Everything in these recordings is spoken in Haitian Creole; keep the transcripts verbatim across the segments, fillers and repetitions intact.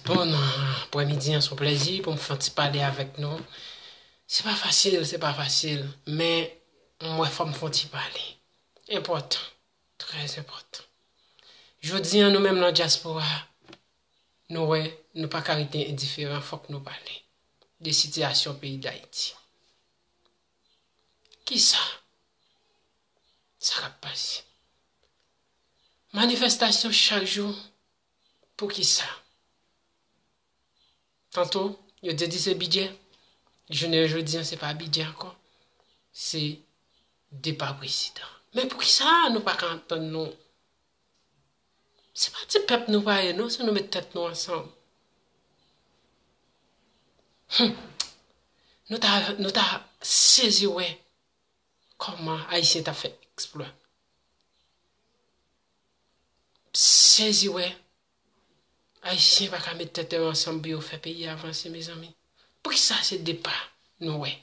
Bon, nan aprèmidi an, se yon plèzi pou m fè yon ti pale avèk nou. Se pa fasil, se pa fasil, men m wè fò m fè yon ti pale. Enpòtan, trè enpòtan. Jodi an, nou menm nan dyaspora, nou wè, nou pa ka rete endiferan, fòk nou pale de sitiyasyon peyi Dayiti. Kisa? Sa k ap pase? Manifestasyon chak jou. Poukisa? Tanto, yo te di se bidjè. Jounen jodi an, se pa bidjè ankò. Se depa prezidan. Men poukisa nou pa ka antann nou? Se pa ti pèp nou pa ye, non, si nou met tèt nou ansanm. Hmm. Nou ta, nou ta sezi wè kòman Ayisyen ta fè eksplwa. Sezi wè Ayisyen pa ka met tèt yo ansanm pou yo fè peyi a avanse, mezanmi. Poukisa se depa nou wè?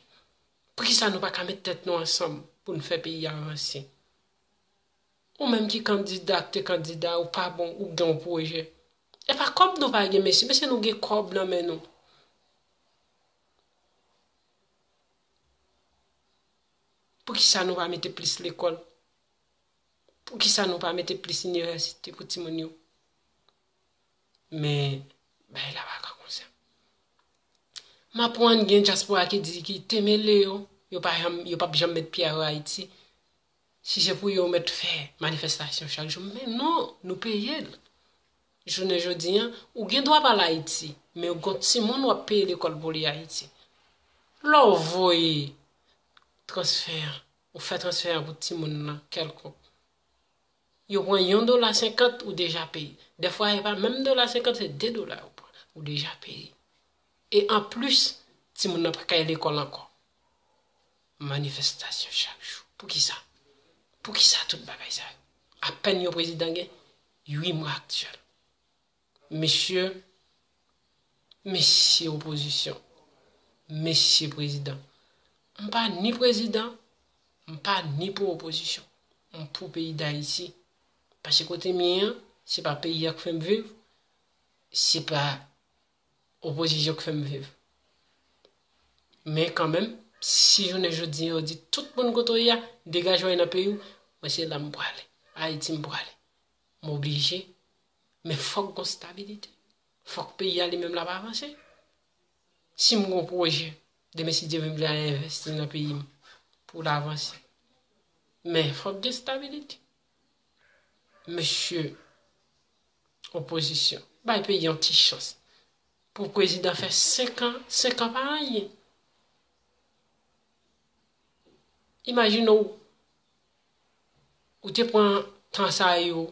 Poukisa nou pa ka met tèt nou ansanm pou n fè peyi a avanse? Ou menm ki kandida, ki te kandida, ou pa bon, ou gen yon pwojè. E pa kòb nou pa gen, mesye, mesye, nou gen kòb nan men nou. Poukisa nou pa mete plis lekòl? Poukisa nou pa mete plis inivèsite pou timoun yo? Men, bagay la pa ka konsa. M aprann gen dyaspora ki di ki te mele yo, yo pa janm, yo p ap janm met pye yo Ayiti. Si se pou yo mèt fè manifestasyon chak jou, men non, nou peye l. Jounen jodi an, ou gen dwa pa al Ayiti, men ou gon timoun w ap peye lekòl pou li Ayiti. Lè w voye transfè an, ou fè transfè an pou timoun nan kèlkonk, yo pran yon dola senkant, ou deja peye. Dèfwa, e pa menm dola senkant, se de dola yo pran, ou deja peye. E anplis, timoun nan pa ka al lekòl ankò. Manifestasyon chak jou. Poukisa? Poukisa tout bagay sa yo? Apèn yon prezidan gen, uit mwa aktyèl. Mesye, mesye opozisyon, mesye prezidan, m pa ni prezidan, m pa ni pou opozisyon. M pou peyi Dayiti. Paske kote m ye an, se pa peyi a k fè m viv, se pa opozisyon k fè m viv. Men kanmenm, si jounen jodi an yo di tout moun kote w ye a, degaje w nan peyi w, mwen se la m prale. Ayiti m prale. M oblije. Men fòk gon stabilite. Fòk peyi a li menm l ap avanse. Si m gon pwojè, demen si Dye vle m vle al envesti nan peyi m pou l avanse. Men fòk gen stabilite. Mesye opozisyon, bay peyi a yon ti chans. Pou prezidan fè senk an, senk an pa anyen. Imajine w, ou te pran tan sa yo,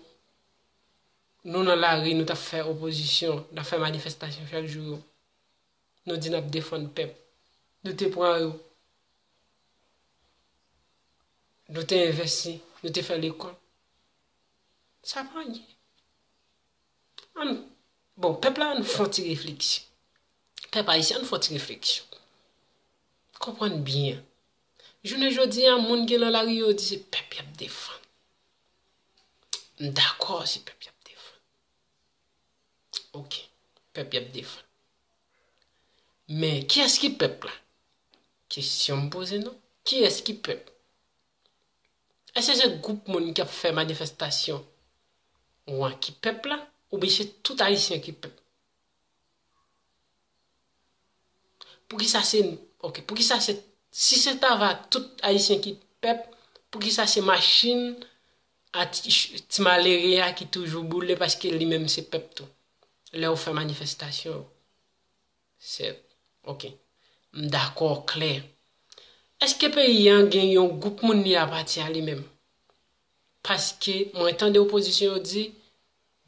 nou nan lari, nou t ap fè opozisyon, n ap fè manifestasyon chak jou yo. Nou di n ap defann pèp. Nou te pran yo. Nou te envesti, nou te fè lekòl. Sa pa anyen. Ann, bon, pèp la, ann fè yon ti refleksyon. Pèp ayisyen, ann fè yon ti refleksyon. Konprann byen. Jounen jodi a, moun gen nan lari yo di se pèp y ap defann. M dakò se pèp y ap defann. Ok, pèp y ap defann. Men, kiyès ki pèp la? Kesyon m poze nou. Kiyès ki pèp? Èske se gwoup moun k ap fè manifestasyon an ki pèp la? Oubyen se tout ayisyen ki pèp? Poukisa se, ok, poukisa se, si se ta va tout ayisyen ki pèp, poukisa se machin a ti, ti malere a ki toujou boule paske li menm se pèp tou? Lè yo fè manifestasyon yo. Se, ok. M dakò klè. Èske peyi an gen yon gwoup moun li apati a li menm? Paske mwen tande opozisyon yo di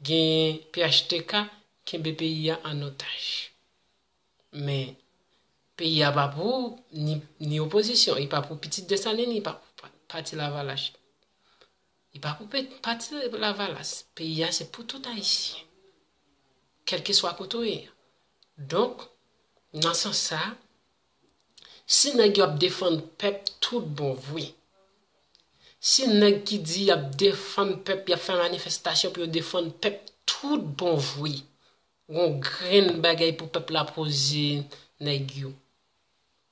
genyen P H T K kenbe peyi a an otaj. Men peyi a pa pou ni, ni opozisyon, li pa pou pitit Desalin, li pa pou pa- pati Lavalas. Li pa pou pe- pati Lavalas. Peyi a se pou tout ayisyen. Kèlkeswa kote w ye. Donk, nan sans sa, si nèg yo ap defann pèp tout bon vre, si nèg ki di y ap defann pèp, y ap fè manifestasyon pou yo defann pèp tout bon vre, Gon grenn bagay pou pèp la poze nèg yo.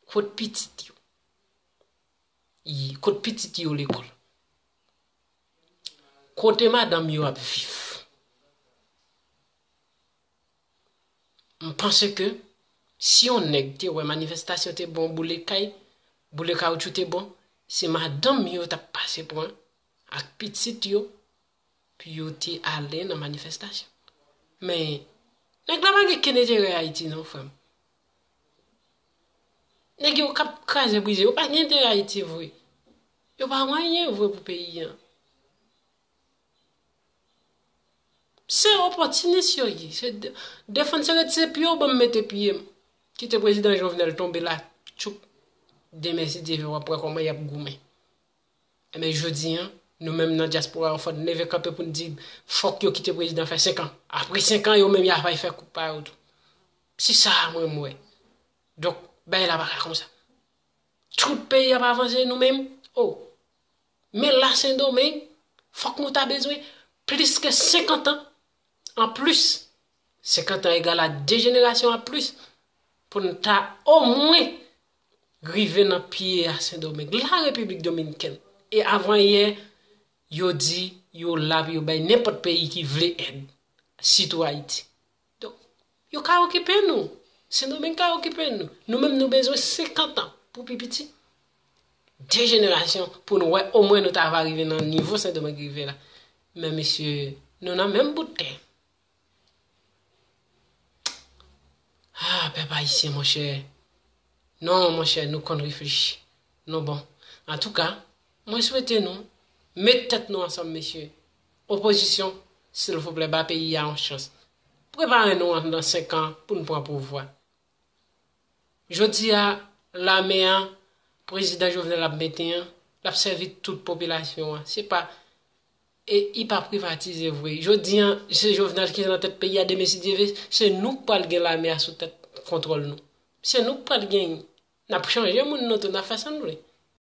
Kot pitit yo? Yi, kot pitit yo lekòl? Kote madanm yo ap viv? M panse ke si yon nèg te wè manifestasyon te bon, boule kay, boule kawotchou te bon, se madanm yo t ap pase pran ak pitit yo pou yo te ale nan manifestasyon. Men, nèg la pa gen kenn enterè Ayiti non, frè m. Nèg yo k ap kraze brize, yo pa gen enterè Ayiti vre. Yo pa wè anyen vre pou peyi an. Se opòtinis yo ye. Se de- defann se ret se pye w ban m mete pye m. Kite prezidan Jovenel tonbe la, tchoup. Demen, si Dye vle, w ap wè kòman y ap goumen. Enben, jodi a, nou menm nan dyaspora a, fò n leve kanpe pou n di, fòk yo kite prezidan fè senk an. Apre senk an, yo menm y a fay fè koup pa yo tou. Se sa a mwen m wè. Donk, bagay la pa ka konsa. Tout peyi ap avanse, nou menm, oh. Men la Sendomeng, fòk nou ta bezwen plis ke senkant an an plis. Senkant an egal a de jenerasyon an plis pou n ta omwen rive nan pye a Sendomeng, la Repiblik Dominikèn. E avan yè, yo di yo la pou yo bay nenpòt peyi ki vle èd, sitou Ayiti. Donk, yo ka okipe nou. Sendomeng ka okipe nou. Nou menm nou bezwen senkant an pou pi piti. De jenerasyon pou nou wè omwen nou ta va rive nan nivo Sendomeng rive la. Men mesye, nou nan menm bout tè. Ah, pèp ayisyen, monchè. Non, monchè, nou konn reflechi. Nou bon. Antouka, mwen swete nou met tèt nou ansanm, mesye. Opozisyon, silvouplè, ba peyi a yon chans. Prepare nou an nan senk an pou n pran pouvwa. Jodi a, lame a, prezidan Jovenel ap mete an, l ap sèvi tout popilasyon an. Se pa, e, li pa privatize vre. Jodi a, se Jovenel ki nan tèt peyi a, demen si Dye vle, se nou k pral gen lame a sou tèt kontwòl nou. Se nou k pral genyen. N ap chanje moun nou tou, n ap fè sa n vle.